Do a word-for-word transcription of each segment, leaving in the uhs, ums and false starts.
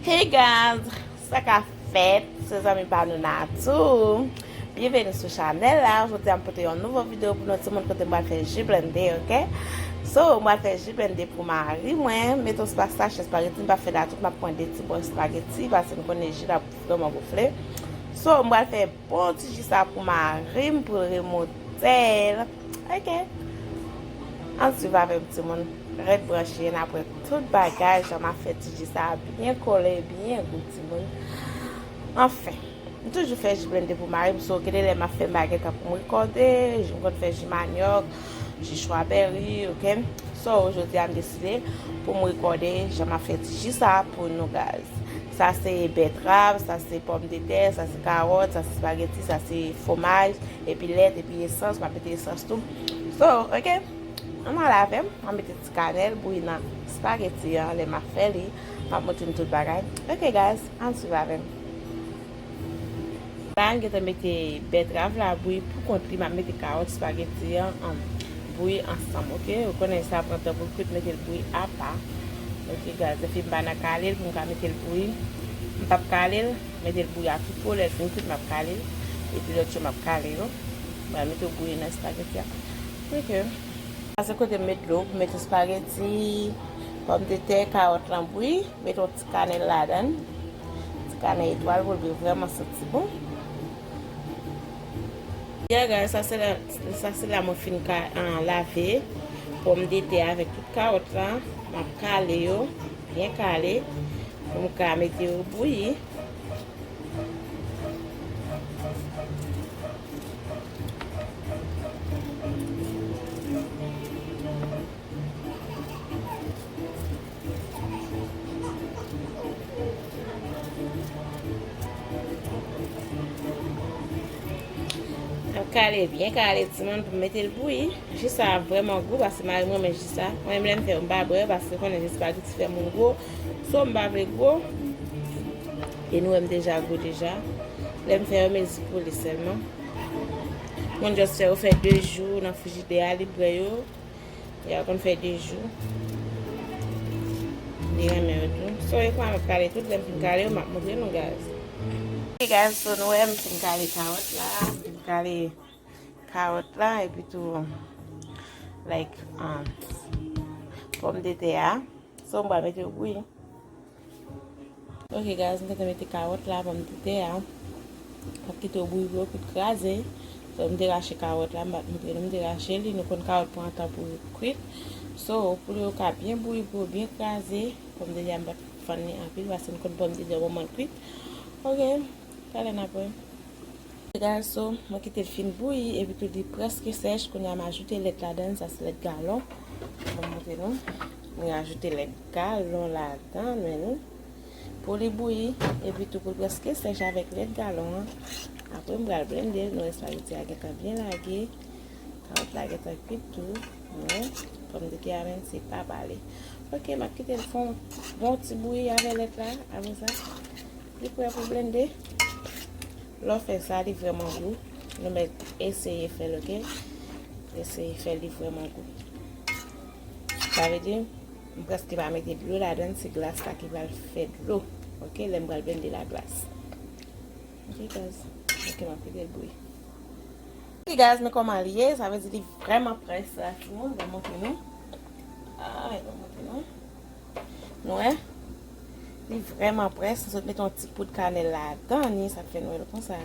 Hey guys, sa ka fèt, se zanmi pa nou Natou. Byenveni sou chanèl la. Jodi a m pote yon nouvo videyo pou nou timoun kote m pral fè ji blende, oke? So, m pral fè ji blende pou mari mwen. Mete yon spa sachè espageti, m pa fè la tout, m ap pran de ti bò espageti, paske m konnen ji la vrèman gonfle. So, m pral fè bon ti ji sa pou mari m, pou l remote l. Oke. Ann swiv avè m, timoun. Ret branche, n ap wè tout bagay, jan m ap fè ti ji sa a byen kole, byen gou, timoun. Anfen, m toujou fè ji blende pou mari m, so, gen de lè m ap fè bagay tankou m rekòde, m konn fè ji manyòk, ji strawberry, oke? So, jodi a, m deside pou m rekòde jan m ap fè ti ji sa a pou nou, guys. Sa se bètrav, sa se pòmdetè, sa se kawòt, sa se espageti, sa se fwomaj, epi lèt, epi esans, m ap mete esans tou. So, oke, ann al avè m, m ap mete ti kanèl bouyi nan espageti an, lè m ap fè li, m ap montre n tout bagay. Oke, guys, ann swiv avè m. La, m gentan mete bètrav la bouyi pou kont li, m ap mete kawòt espageti an, an bouyi ansanm, oke? Ou konnen sa pran tan pou l kwit, mete l bouyi apa. Oke, guys, epi m pa nan kale l pou m ka mete l bouyi. M p ap kale l, mete l bouyi a tou po, lè l fin kwit, m ap kale l. Epi lòt jou, m ap kale yo. M pral mete yo bouyi nan espageti a. Oke. Sa se kote m met dlo pou mete espageti, pòmdetè, kawòt lan bouyi. Mete yon ti kanèl ladan l. Ti kanèl etwal pou l vin vrèman santi bon. Yeah, guys, sa se la, sa se la mwen fin ka, ah, lave pòmdetè avèk tout kawòt la. M ap kale yo, byen kale, pou m ka mete yo bouyi. Ap kale byen kale, timoun, pou m mete l bouyi. Ji sa a vrèman gou, paske mari m renmen ji sa. Mwen menm, lè m fè yo, m pa bwè, paske konnen espageti fè moun gwo. So, m pa vle gwo. E nou wè m deja gwo deja. Lè m fè yo, m ezit pou li sèlman. Moun just fè yo fè de jou nan frijidè a, li bwè yo. Ya konn fè de jou. Li renmen yo tou. So, e kwa m ap kale tout, lè m fin kale yo, m ap montre nou, guys. Hey, guys, so nou wè m fin kale kawòt la. M fin kale kawòt la, epi tou, like, um, pòmdetè a. So, m pral mete yo bouyi. Ok, guys, m gentan mete kawòt la, pòmdetè a. M ap kite yo bouyi pou yo kwit kraze. So, m te rache kawòt la, m pa t montre nou, m te rache li. Nou konn kawòt pran tan pou yo kwit. So, pou yo ka byen bouyi, pou yo byen kraze, pòmdetè a m pa t fann li anpil, paske nou konn pòmdetè yo manman l kwit. Ok, talè n ap wè. Guys, so, mwen kite l fin bouyi, epi tou li prèske sèch. Kounye a m ajoute lèt ladan l, sa se lèt galon. Mwen montre nou. Mwen ajoute lèt galon ladan l, men nou. Pou li bouyi, epi tou pou l prèske sèch avèk lèt galon an. Apre, m pral blende l, nou wè espageti a gentan byen lage. Kawòt la gentan kwit tou. Mwen, pòmdetè a menm, se pa pale. Ok, m ap kite l fè yon bon ti bouyi avè lèt la. Apre sa, li prè pou blende. Lè w fè sa, li vrèman gou. Nou mèt eseye fè l, ok? Eseye fè l, li vrèman gou. Sa vle di, m prèske pa mete dlo ladan l, se glas la ki pral fè dlo. Ok, lè m pral blende la glas. Ok, guys. Ok, m ap kite l bouyi. Ok, guys, men kòman li ye, sa vle di li vrèman près la, timoun, mwen montre nou. Ah, mwen montre nou. Nou wè? Li vrèman près. M sot mete yon ti poud kanèl ladan li, sa k fè nou wè l konsa.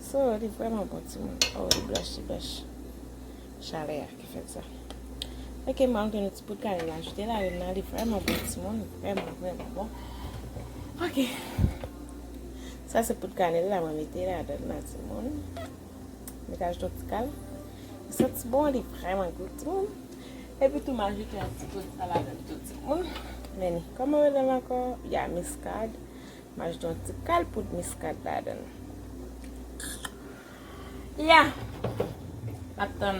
So, li vrèman bon, timoun. Oh, li blanch, li blanch. Chalè a ki fè sa. Ok, m antre nou ti poud kanèl m ajoute ladan l, li vrèman bon, timoun. Vrèman, vrèman bon. Ok. Sa se poud kanèl la, mwen mete ladan l la, timoun. Mwen te ajoute yon ti kal. Li santi bon, li vrèman gou, timoun. Epi tou, m ajoute yon ti poud sa ladan tou, timoun. Men ni, kòman yo rele l ankò? Ya, miskad. M ajoute yon ti kal poud miskad ladan l. Ya. M ap tann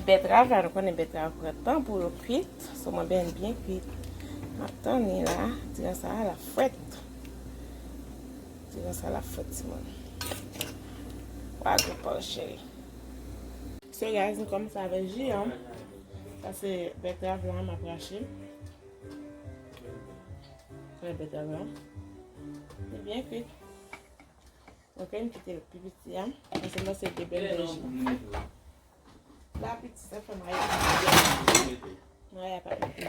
bètrav la, nou konnen bètrav pran tan pou yo kwit. So, mwen byen, byen kwit. M ap tann li la. Diran sa a, l ap frèt. Diran sa a, l ap frèt, timoun. Wa gwo pa w, cheri. So, guys, nou kòmanse avèk ji an. Sa se bètrav la, m ap rache. Sa se bètrav la. Li byen kwit. Ok, m kite pi piti a. Paske m panse de blende ji. La piti, sa fè mayi. Mayi a pa piti.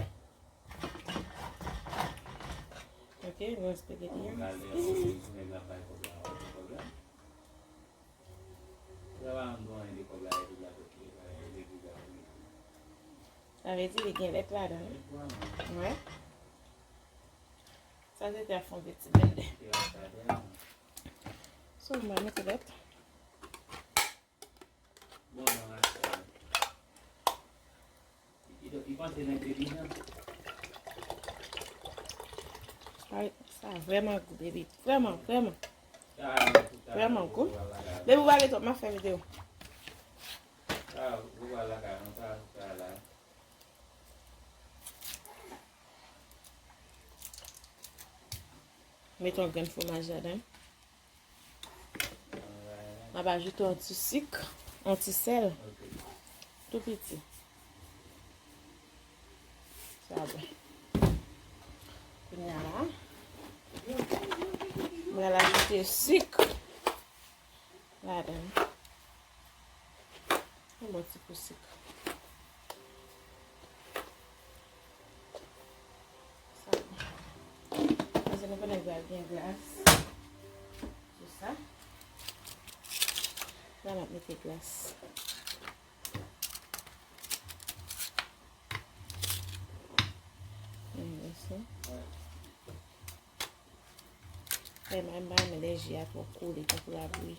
Ok, nou espageti an. Sa vle di li gen lèt ladan wi. Wè. Sa se te a fè yon ti blende. So, m va mete lèt. Ay, sa vrèman gou, baby. Vrèman, vrèman. Vrèman gou. Baby, ou pa gen twòp, m ap fè videyo. Mete yon grenn fwomaj ladan. M ap ajoute yon ti sik, yon ti sèl. Tou piti. Sa bon. Kounye a la, m pral ajoute sik ladan. Yon bon ti kou sik. Sa bon. Paske nou konnen pral gen glas. Sou sa. La, m ap mete glas. Mwen renmen sa. Fè m pa renmen lè ji a twò kole tankou labri.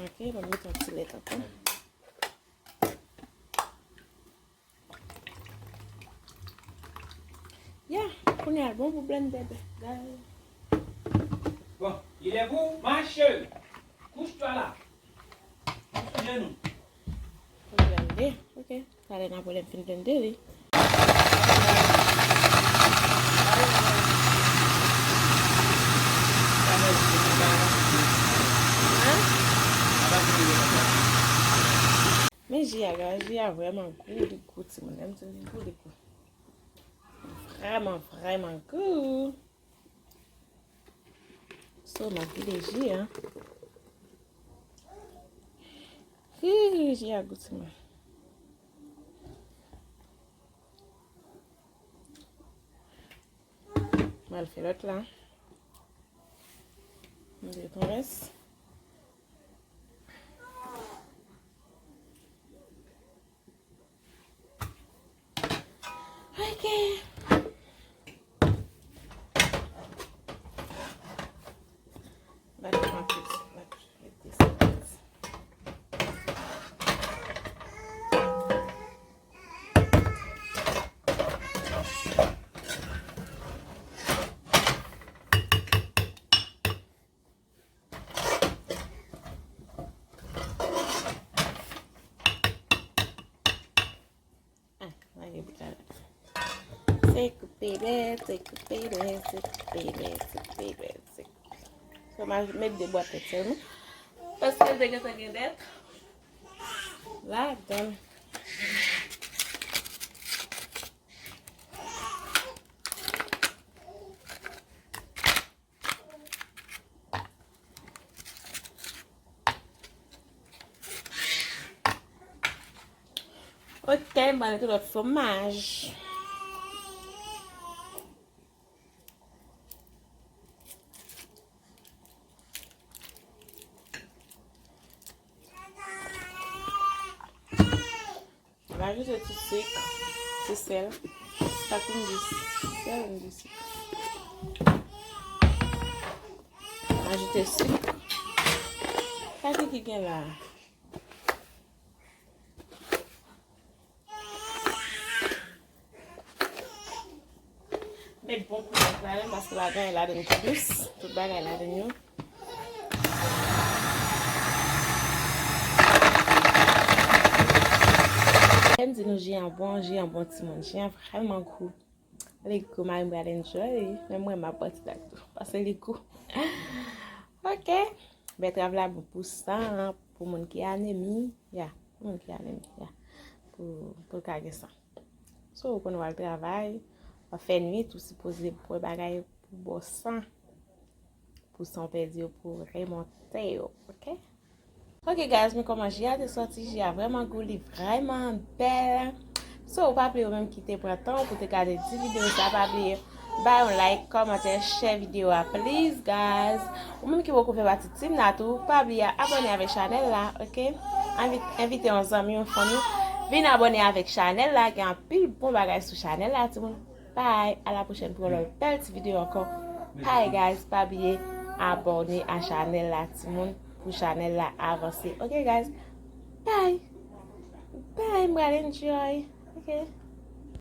Ok, mwen mete yon ti lèt ankò. Ya, kounye a l bon pou blende, guys. Bon, il est vous, ma chérie. Couche-toi là. Sou jenou. Pou blende, ok. Talè n ap wè lè m fin blende li. Men ji a, guys, ji a vrèman gou, li gou, timoun. Lè m di li gou, li gou. Vrèman, vrèman gou. So, m ap vide ji a. Hi, ji a gou, timoun. M al fè lòt la. M mete yon rès. Ok. Bat anplis, bat. Ah, lage bout la. Se koupe dèt, se koupe dèt, se koupe dèt, se koupe dèt, se koupe. So, m a met de bwat tèt sèlman. Paske l te gentan gen dèt ladan l. Ok, m pral mete lòt fwomaj. M ajoute ti sik, ti sèl. Sa tou m di sèl, m di sik. M ajoute sik. Sa ki, ki gen la? Met bon koulè ladan, paske ladan, ladan ki dous, tout bagay ladan yo. Lè m di nou ji an bon, ji an bon timoun, ji an vrèman gou. Li gou, mari m pral enjoy, men mwen m ap pran ti tak tou, paske li gou. Ok, bètrav la bon pou san, pou moun ki anemi, ya, pou moun ki anemi, ya, pou, pou l ka gen san. So, ou konn w al travay, Fè nwit, ou sipoze bwè bagay pou bò san. Pou san w pèdi yo, pou remonte yo, ok? Ok guys, men kòman ji a te sòti, ji a vrèman gou, li vrèman bèl. So, ou pa bliye ou menm ki te pran tan ou pou te gade ti videyo sa, pa bliye bay yon like, kòmantè, share videyo a, please guys. Ou menm ki poko fè pati team la tou, pa bliye abòne avèk chanèl la, ok? Envi-, envite yon zanmi, yon fanmi, vin abòne avèk chanèl la, gen anpil bon bagay sou chanèl la, timoun. Bye, a la pwochèn pou yon lòt bèl ti videyo ankò. Bye guys, pa bliye abòne a chanèl la, timoun, pou chanèl la avanse. Ok guys, bye. Bye, m pral enjoy. Ok.